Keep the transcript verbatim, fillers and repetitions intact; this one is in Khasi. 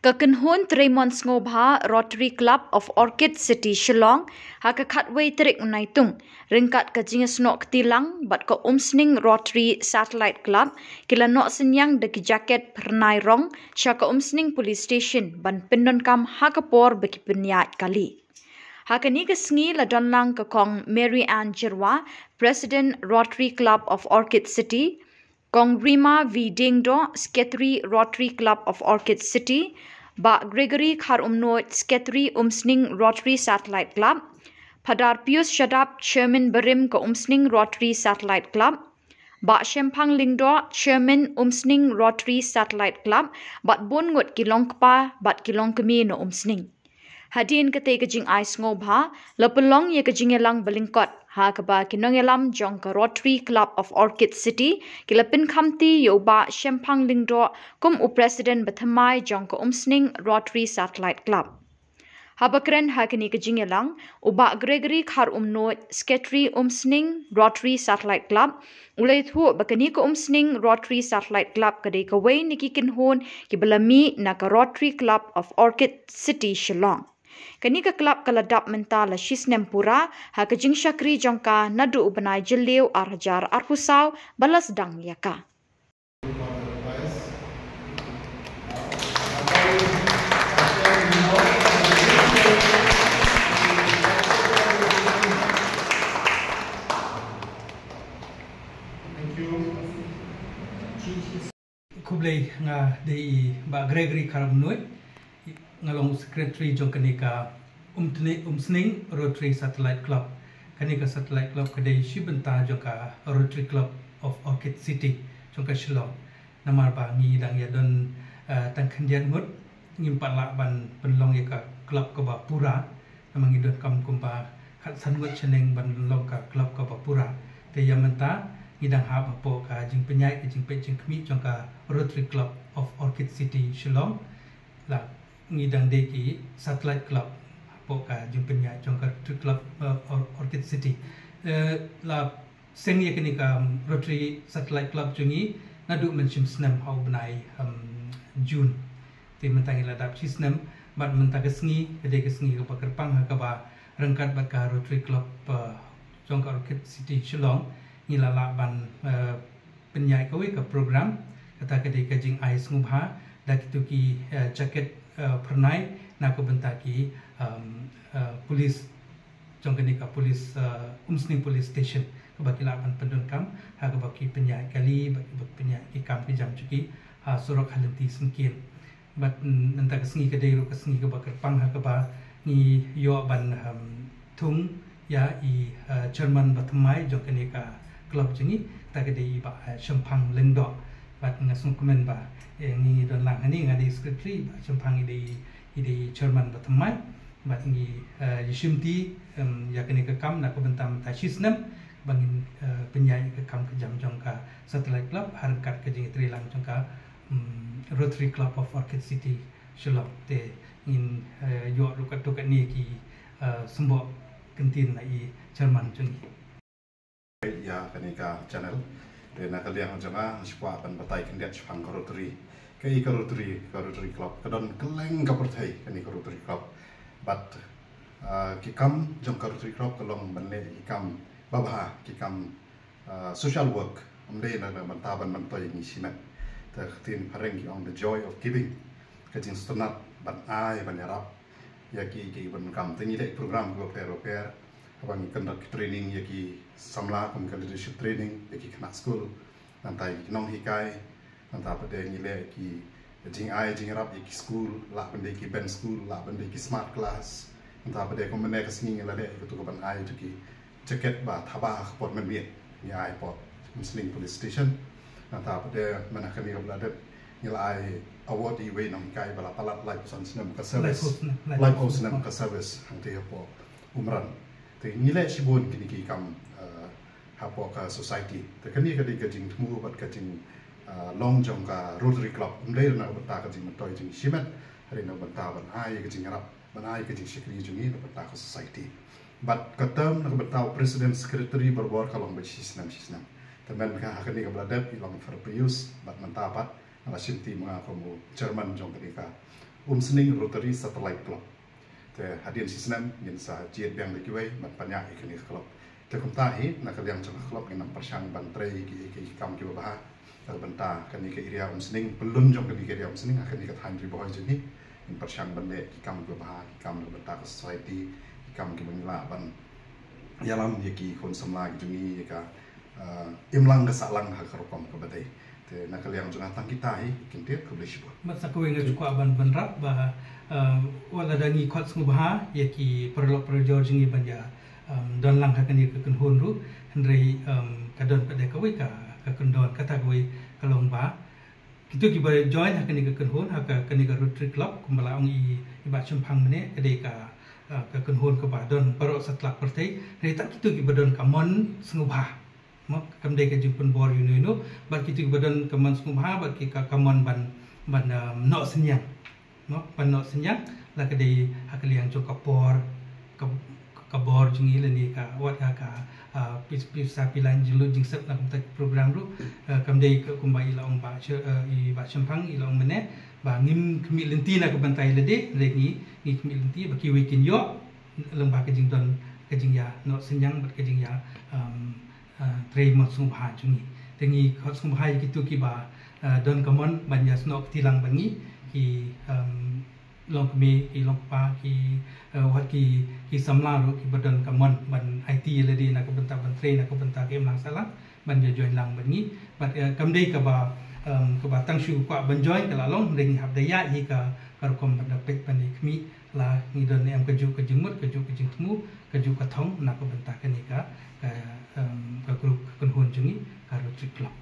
Ka kynhun treimon sngewbha Rotary Club of Orchid City Shillong ha ka khatwei tarik u Naitung, ryngkat ka jingïasnoh kti lang bad ka Umsning Rotary Satellite Club, ki la noh synñiang da ki jaket phyrnai rong sha ka Umsning Police Station ban pyndonkam ha ka por ba ki pynïaid kali. Ha kane ka sngi la don lang ka Kong Mary Ann Jyrwa, President Rotary Club of Orchid City, Kong Rima V Diengdoh, Secretary Rotary Club of Orchid City, Bah Gregory Kharumnuid, Secretary Umsning Rotary Satellite Club, Phadar Pius Shadap, Chairman barim ka Umsning Rotary Satellite Club, Bah Shemphang Lyngdoh, Chairman Umsning Rotary Satellite Club, bad bun ngut ki longkpa bad ki longkmie na Umsning. Hadien katei ka jingai sngewbha, la pynlong ïa ka jingïalang ba lyngkot, ha kaba ki nongïalam jong ka Rotary Club of Orchid City ki la pynkhamti ïa u Bah Shemphang Lyngdoh kum u President bathymmai jong ka Umsning Rotary Satellite Club. Haba kren ha kane ka jingïalang, u Bah Gregory Kharumnuid, Secretary Umsning Rotary Satellite Club, u la ïathuh ba kane ka Umsning Rotary Satellite Club ka dei kawei na ki kynhun kiba la mih na ka Rotary Club of Orchid City Shillong. Kane ka club ka la dap mynta la shisnem pura ha ka jingshakri jong ka naduh u bnai Jylliew ar hajar arphew saw ba la sdang ïa ka. Khublei, nga dei i Bah Gregory Kharumnuid, nga long secretary jong kane ka Umtne-, Umsning Rotary Satellite Club. Kane ka Satellite Club ka dei shi bynta jong ka Rotary Club of Orchid City jong ka Shillong. Namar ba ngi dang ïa don, eh, tang khyndiat ngut, ngim pat lah ban pynlong ïa ka club kaba pura. Namar ngi donkam kumba khatsan ngut shaneng ban long ka club kaba pura. Te ïa mynta ngi dang hap hapoh ka jingpynïaid ka jingpeit jingkhmih jong ka Rotary Club of Orchid City Shillong. La ngi dang dei ki satellite club hapoh ka jingpynïaid jong ka Rotary Club, eh, Or-, Orchid City. Eh, la seng ïa kane ka, um, Rotary Satellite Club jong ngi naduh mynshem snem ha u bnai, um, June. Te mynta ngi la dap shi snem bad mynta ka sngi ka dei ka sngi kaba kyrpang ha kaba ryngkat bad ka Rotary Club, uh, jong ka Orchid City Shillong ngi la lah ban, uh, pynïaid kawei ka program, kata ka dei ka jingai sngewbha da kito ki, uh, jaket, uh, phyrnai na ka bynta ki, um, uh, police jong kane ka police, uh, Umsning Police Station, kaba ki lah ban pyndonkam ha kaba ki pynïaid kali bad kaba ki pynïaid ki kam ki jam jong ki ha surok ha lynti syngkien. Bad, mm, mynta ka sngi ka dei ruh ka sngi kaba kyrpang ha kaba ngi ïoh ban, um, thung ïa i, uh, chairman bathymmai jong kane ka club jong ngi, kata ka dei i Bah, uh, Shemphang Lyngdoh. Bad nga sngewkmen ba, eh, ngi don lang hangne, nga dei secretary, Bah Shemphang i dei, i dei chairman bathymmai. Bad ngi, eh, ïashimti, em, ïa kane ka kam na ka bynta mynta shi snem ba ngin, eh, pynïaid ka kam ka jam jong ka Satellite Club ha ryngkat ka jingïatreilang jong ka, em, Rotary Club of Orchid City Shillong. Te ngin, eh, ïoh ruh katto katne ki, eh, symboh kyntien na i chairman jong ngi. Ïa kane ka channel. Te na ka liang jong nga, nga shu kwah ban batai khyndiat shaphang ka Rotary. Kaei ka Rotary, ka Rotary Club ka don kylleng ka pyrthei kane ka Rotary Club. Bad, ah, ki kam jong ka Rotary Club ka long ban leh ki kam babha, ki kam, ah, social work. Ym dei na ka bynta ban myntoi ngi shimet. Te ka ktien phareng ki ong the joy of giving. Ka jingsngewtynnat ban ai, ban ïarap ïa ki, ki ban kam. Te ngi leh program kiba pher ba pher. Haba ngi conduct training ïa ki samla, kum ka leadership training ïa ki khynnah skul. Nangta ïa ki nonghikai. Nangta pat de ngi leh ki jingai jingïarap ïa ki skul, lah ban dei ki bench school, lah ban dei ki smart class. Nangta pat de kum mynne ka sngi ngi la leh ïa katu ka ban ai ïa ki jaket ba thaba ha ka por mynmiet ngi ai hapoh Umsning Police Station. Nangta pat de mynta kane kaba la dep ngi la ai award ïa iwei i nonghikai ba la palat laiphew san snem ka service. Laiphew snem, laiphew snem ka service hangtei hapoh Umran. Te ngi leh shibun kine ki kam, eh, hapoh ka society. Te kane ka dei ka jingthmu bad ka jing, eh, long jong ka Rotary Club. Ym dei na ka bynta ka jingmyntoi jingshimet, hynrei na ka bynta ban ai ka jingïarap, ban ai ka jingshakri jong ngi na ka bynta ka society. Bad ka term na ka bynta u president secretary barabor ka long beit shi snem shi snem. Te mynta ha kane kaba la dep i long Phadar Pius bad mynta pat nga la shimti ma nga kum u chairman jong kane ka Umsning Rotary Satellite Club. Te hadien shi snem ngin sa jied biang da kiwei ban pynïaid ïa kane ka club. Te kumta hi na ka liang jong ka club ngin ym pyrshang ban trei ïa ki, ïa ki kam kiba bha na ka bynta kane ka area Umsning, pyllun jong kane ka area Umsning, ha kane ka thaiñ Ri Bhoi jong ngi. Ngin pyrshang ban leh ki kam kiba bha, ki kam na ka bynta ka society, ki kam kiba ngi lah ban ïalam ïa ki khun samla ki jong ngi, ïa ka, ah, imlang ka sahlang ha ka rukom kaba dei. Te na ka liang jong nga tang kita hi, Kynthei, khublei shibun. Bad sa kawei nga ju kwah ban bynrap ba, um, wat lada ngi khot sngewbha ïa ki paralok parajor jong ngi ban ïa, um, don lang ha kane ka kynhun ruh, hynrei, um, ka don pat de kawei ka, ka kyndon, kata kawei ka long ba kito kiba join ha kane ka kynhun, ha ka, kane ka Rotary Club, kumba la ong i, i Bah Shymphang mynne, ka dei ka, uh, ka kynhun kaba don baroh satlak pyrthei, hynrei tang kito kiba don ka mon sngewbha. Mo, kam dei ka jingpynbor ïano ïano, bad kito kiba don ka mon sngewbha, bad ki ka, ka mon ban, ban, um, noh synñiang. Mo, ban noh synñiang, la ka dei ha ka liang jong ka por, ka, ka bor jong ngi lane ka, wat ka, ka, ah, pis-, pisa pylluid jinglut jingsep na ka bynta ka program ruh, ah, kam dei ka kumba i la ong Bah Shy-, ah, i Bah Shymphang, i la ong mynne, ba ngim khmih lynti na ka bynta ïalade, hynrei ngi, ngi khmih lynti, ba kiwei kin ïoh, lyngba ka jingdon, ka jingïa, noh synñiang, bad ka jingïa, um, ah, trei mon sngewbha jong ngi. Te ngi khot sngewbha ïa kito kiba, ah, don ka mon ban ïa snoh kti lang bad ngi ki, um, longkmie, ki longkpa, ki, ah, wat ki, ki samla ruh kiba don ka mon ban aiti ïalade na ka bynta ban trei na ka bynta ka imlang sahlang ban ïa join lang bad ngi. Bad, ah, kam dei kaba, um, kaba tang shu kwah ban join ka la long, hynrei ngi hap da ïa hi ka, ka rukom ban da peit ban ïa khmih la ngi don em kajuh ka jingmut, kajuh ka jingthmu, kajuh ka thong na ka bynta kane ka, ka, em, ka group ka kynhun jong ngi ka Rotary Club.